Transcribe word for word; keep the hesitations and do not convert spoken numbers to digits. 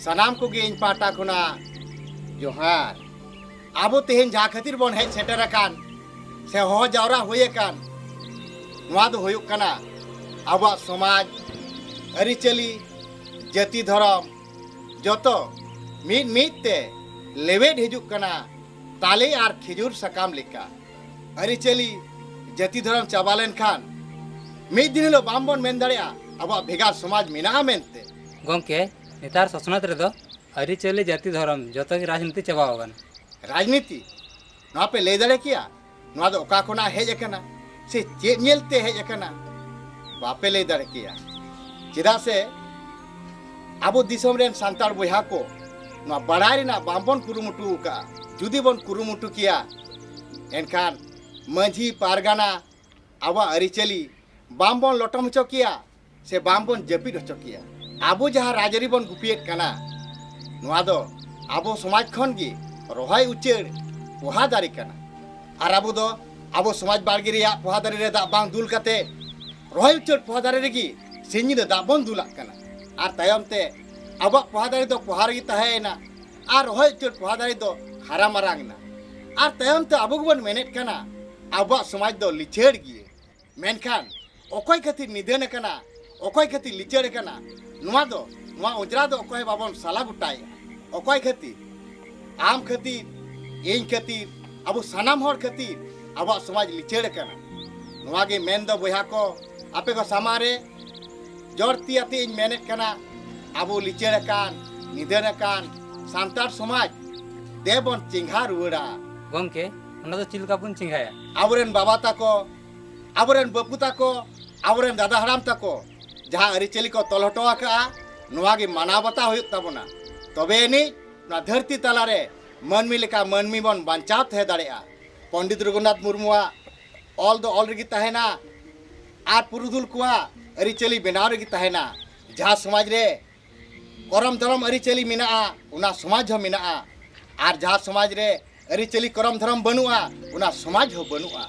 ᱥᱟᱱᱟᱢ ᱠᱚᱜᱮ ᱤᱧ ᱯᱟᱦᱴᱟ ᱠᱷᱚᱱᱟᱜ ᱡᱚᱦᱟᱨ᱾ ᱟᱵᱚ ᱛᱮᱦᱮᱧ ᱡᱟᱦᱟᱸ ᱠᱷᱟᱹᱛᱤᱨ ᱵᱚᱱ ᱦᱮᱡ ᱥᱮᱴᱮᱨ ᱟᱠᱟᱱ ᱥᱮ ᱦᱚᱦᱚ ᱡᱟᱣᱨᱟ ᱦᱩᱭ ᱟᱠᱟᱱ, ᱱᱚᱣᱟ ᱫᱚ ᱦᱩᱭᱩᱜ ᱠᱟᱱᱟ ᱟᱵᱚᱣᱟᱜ ᱥᱚᱢᱟᱡᱽ, ᱟᱹᱨᱤᱪᱟᱹᱞᱤ, ᱡᱟᱹᱛᱤ, ᱫᱷᱚᱨᱚᱢ ᱡᱚᱛᱚ ᱢᱤᱫ ᱢᱤᱫ ᱛᱮ ᱞᱮᱣᱮᱫ ᱦᱤᱡᱩᱜ ᱠᱟᱱᱟ ᱛᱟᱞᱮ ᱟᱨ ᱠᱷᱤᱡᱩᱨ ᱥᱟᱠᱟᱢ ᱞᱮᱠᱟ᱾ ᱟᱹᱨᱤᱪᱟᱹᱞᱤ, ᱡᱟᱹᱛᱤ, ᱫᱷᱚᱨᱚᱢ ᱪᱟᱵᱟ ᱞᱮᱱᱠᱷᱟᱱ ᱢᱤᱫ ᱫᱤᱱ ᱦᱤᱞᱳᱜ ᱵᱟᱝᱵᱚᱱ ᱢᱮᱱ ᱫᱟᱲᱮᱭᱟᱜᱼᱟ ᱟᱵᱚᱣᱟᱜ ᱵᱷᱮᱜᱟᱨ ᱥᱚᱢᱟᱡᱽ ᱢᱮᱱᱟᱜᱼᱟ ᱢᱮᱱᱛᱮ᱾ ᱜᱚᱢᱠᱮ, ᱱᱮᱛᱟᱨ ᱥᱚᱥᱱᱚᱛ ᱨᱮᱫᱚ ᱟᱹᱨᱤᱪᱟᱹᱞᱤ, ᱡᱟᱹᱛᱤ, ᱫᱷᱚᱨᱚᱢ ᱡᱚᱛᱚ ᱜᱮ ᱨᱟᱡᱽᱱᱤᱛᱤ ᱪᱟᱵᱟᱣ ᱟᱠᱟᱱᱟ᱾ ᱨᱟᱡᱽᱱᱤᱛᱤ? ᱱᱚᱣᱟ ᱯᱮ ᱞᱟᱹᱭ ᱫᱟᱲᱮ ᱠᱮᱭᱟ? ᱱᱚᱣᱟ ᱫᱚ ᱚᱠᱟ ᱠᱷᱚᱱᱟᱜ ᱦᱮᱡ ᱟᱠᱟᱱᱟ ᱥᱮ ᱪᱮᱫ ᱧᱮᱞᱛᱮ ᱦᱮᱡ ᱟᱠᱟᱱᱟ? ᱵᱟᱯᱮ ᱞᱟᱹᱭ ᱫᱟᱲᱮ ᱠᱮᱭᱟ᱾ ᱪᱮᱫᱟᱜ ᱥᱮ ᱟᱵᱚ ᱫᱤᱥᱚᱢ ᱨᱮᱱ ᱥᱟᱱᱛᱟᱲ ᱵᱚᱭᱦᱟ ᱠᱚ ᱱᱚᱣᱟ ᱵᱟᱲᱟᱭ ᱨᱮᱱᱟᱜ ᱵᱟᱝᱵᱚᱱ ᱠᱩᱨᱩᱢᱩᱴᱩ ᱟᱠᱟᱫᱼᱟ᱾ ᱡᱩᱫᱤ ᱵᱚᱱ ᱠᱩᱨᱩᱢᱩᱴᱩ ᱠᱮᱭᱟ, ᱮᱱᱠᱷᱟᱱ ᱢᱟᱹᱡᱷᱤ ᱯᱟᱨᱜᱟᱱᱟ ᱟᱵᱚᱣᱟᱜ ᱟᱹᱨᱤᱪᱟᱹᱞᱤ ᱵᱟᱝᱵᱚᱱ ᱞᱚᱴᱚᱢ ᱦᱚᱪᱚ ᱠᱮᱭᱟ ᱥᱮ ᱵᱟᱝᱵᱚᱱ ᱡᱟᱹᱯᱤᱫ ᱦᱚᱪᱚ ᱠᱮᱭᱟ᱾ ᱟᱵᱚ ᱡᱟᱦᱟᱸ ᱨᱟᱡᱽᱟᱹᱨᱤ ᱵᱚᱱ ᱜᱩᱯᱤᱭᱮᱫ ᱠᱟᱱᱟ, ᱱᱚᱣᱟ ᱫᱚ ᱟᱵᱚ ᱥᱚᱢᱟᱡᱽ ᱠᱷᱚᱱ ᱜᱮ ᱨᱚᱦᱚᱭ ᱩᱪᱟᱹᱲ ᱯᱚᱦᱟ ᱫᱟᱨᱮ ᱠᱟᱱᱟ᱾ ᱟᱨ ᱟᱵᱚ ᱫᱚ ᱟᱵᱚ ᱥᱚᱢᱟᱡᱽ ᱵᱟᱲᱜᱮ ᱨᱮᱭᱟᱜ ᱯᱚᱦᱟ ᱫᱟᱨᱮ ᱨᱮ ᱫᱟᱜ ᱵᱟᱝ ᱫᱩᱞ ᱠᱟᱛᱮ ᱨᱚᱦᱚᱭ ᱩᱪᱟᱹᱲ ᱯᱚᱦᱟ ᱫᱟᱨᱮ ᱨᱮᱜᱮ ᱥᱤᱧ ᱧᱤᱫᱟᱹ ᱫᱟᱜ ᱵᱚᱱ ᱫᱩᱞᱟᱜ ᱠᱟᱱᱟ᱾ ᱟᱨ ᱛᱟᱭᱚᱢ ᱛᱮ ᱟᱵᱚᱣᱟᱜ ᱯᱚᱦᱟ ᱫᱟᱨᱮ ᱫᱚ ᱯᱚᱦᱟ ᱨᱮᱜᱮ ᱛᱟᱦᱮᱸᱭᱮᱱᱟ ᱟᱨ ᱨᱚᱦᱚᱭ ᱩᱪᱟᱹᱲ ᱯᱚᱦᱟ ᱫᱟᱨᱮ ᱫᱚ ᱦᱟᱨᱟ ᱢᱟᱨᱟᱝ ᱮᱱᱟ᱾ ᱟᱨ ᱛᱟᱭᱚᱢ ᱛᱮ ᱟᱵᱚ ᱜᱮᱵᱚᱱ ᱢᱮᱱᱮᱫ ᱠᱟᱱᱟ ᱟᱵᱚᱣᱟᱜ ᱥᱚᱢᱟᱡᱽ ᱫᱚ ᱞᱤᱪᱟᱹᱲ ᱜᱮᱭᱟ᱾ ᱢᱮᱱᱠᱷᱟᱱ ᱚᱠᱚᱭ ᱠᱷᱟᱹᱛᱤᱨ ᱱᱤᱫᱷᱟᱹᱱ ᱟᱠᱟᱱᱟ, ᱚᱠᱚᱭ ᱠᱷᱟᱹᱛᱤᱨ ᱞᱤᱪᱟᱹᱲ ᱟᱠᱟᱱᱟ, ᱱᱚᱣᱟ ᱫᱚ, ᱱᱚᱣᱟ ᱚᱸᱡᱽᱨᱟ ᱫᱚ ᱚᱠᱚᱭ ᱵᱟᱵᱚᱱ ᱥᱟᱞᱟ ᱜᱚᱴᱟᱭᱮᱫᱼᱟ᱾ ᱚᱠᱚᱭ ᱠᱷᱟᱹᱛᱤᱨ? ᱟᱢ ᱠᱷᱟᱹᱛᱤᱨ, ᱤᱧ ᱠᱷᱟᱹᱛᱤᱨ, ᱟᱵᱚ ᱥᱟᱱᱟᱢ ᱦᱚᱲ ᱠᱷᱟᱹᱛᱤᱨ ᱟᱵᱚᱣᱟᱜ ᱥᱚᱢᱟᱡᱽ ᱞᱤᱪᱟᱹᱲ ᱟᱠᱟᱱᱟ᱾ ᱱᱚᱣᱟ ᱜᱮ ᱢᱮᱱ ᱫᱚ ᱵᱚᱭᱦᱟ ᱠᱚ, ᱟᱯᱮ ᱠᱚ ᱥᱟᱢᱟᱝ ᱨᱮ ᱡᱚᱨ ᱛᱤ ᱟᱛᱮ ᱤᱧ ᱢᱮᱱᱮᱫ ᱠᱟᱱᱟ, ᱟᱵᱚ ᱞᱤᱪᱟᱹᱲ ᱟᱠᱟᱱ, ᱱᱤᱫᱷᱟᱹᱱ ᱟᱠᱟᱱ ᱥᱟᱱᱛᱟᱲ ᱥᱚᱢᱟᱡᱽ ᱫᱮᱵᱚᱱ ᱪᱮᱸᱜᱷᱟ ᱨᱩᱣᱟᱹᱲᱟ᱾ ᱜᱚᱢᱠᱮ, ᱚᱱᱟ ᱫᱚ ᱪᱮᱫ ᱞᱮᱠᱟ ᱵᱚᱱ ᱪᱮᱸᱜᱷᱟᱭᱟ? ᱟᱵᱚᱨᱮᱱ ᱵᱟᱵᱟ ᱛᱟᱠᱚ, ᱟᱵᱚᱨᱮᱱ ᱵᱟᱹᱯᱩ ᱛᱟᱠᱚ, ᱟᱵᱚᱨᱮᱱ ᱫᱟᱫᱟ ᱦᱟᱲᱟᱢ ᱛᱟᱠᱚ ᱡᱟᱦᱟᱸ ᱟᱹᱨᱤᱪᱟᱹᱞᱤ ᱠᱚ ᱛᱚᱞ ᱦᱚᱴᱚ ᱟᱠᱟᱫᱼᱟ, ᱱᱚᱣᱟ ᱜᱮ ᱢᱟᱱᱟᱣ ᱵᱟᱛᱟᱣ ᱦᱩᱭᱩᱜ ᱛᱟᱵᱚᱱᱟ᱾ ᱛᱚᱵᱮ ᱟᱹᱱᱤᱡ ᱱᱚᱣᱟ ᱫᱷᱟᱹᱨᱛᱤ ᱛᱟᱞᱟᱨᱮ ᱢᱟᱹᱱᱢᱤ ᱞᱮᱠᱟ ᱢᱟᱹᱱᱢᱤ ᱵᱚᱱ ᱵᱟᱧᱪᱟᱣ ᱛᱟᱦᱮᱸ ᱫᱟᱲᱮᱭᱟᱜᱼᱟ᱾ ᱯᱚᱱᱰᱤᱛ ᱨᱚᱜᱷᱩᱱᱟᱛᱷ ᱢᱩᱨᱢᱩᱣᱟᱜ ᱚᱞ ᱫᱚ ᱚᱞ ᱨᱮᱜᱮ ᱛᱟᱦᱮᱱᱟ ᱟᱨ ᱯᱩᱨᱩᱫᱷᱩᱞ ᱠᱚᱣᱟᱜ ᱟᱹᱨᱤᱪᱟᱹᱞᱤ ᱵᱮᱱᱟᱣ ᱨᱮᱜᱮ ᱛᱟᱦᱮᱱᱟ᱾ ᱡᱟᱦᱟᱸ ᱥᱚᱢᱟᱡᱽ ᱨᱮ ᱠᱚᱨᱚᱢ ᱫᱷᱚᱨᱚᱢ ᱟᱹᱨᱤᱪᱟᱹᱞᱤ ᱢᱮᱱᱟᱜᱼᱟ, ᱚᱱᱟ ᱥᱚᱢᱟᱡᱽ ᱦᱚᱸ ᱢᱮᱱᱟᱜᱼᱟ᱾ ᱟᱨ ᱡᱟᱦᱟᱸ ᱥᱚᱢᱟᱡᱽ ᱨᱮ ᱟᱹᱨᱤᱪᱟᱹᱞᱤ ᱠᱚᱨᱚᱢ ᱫᱷᱚᱨᱚᱢ ᱵᱟᱹᱱᱩᱜᱼᱟ, ᱚᱱᱟ ᱥᱚᱢᱟᱡᱽ ᱦᱚᱸ ᱵᱟᱹᱱᱩᱜᱼᱟ᱾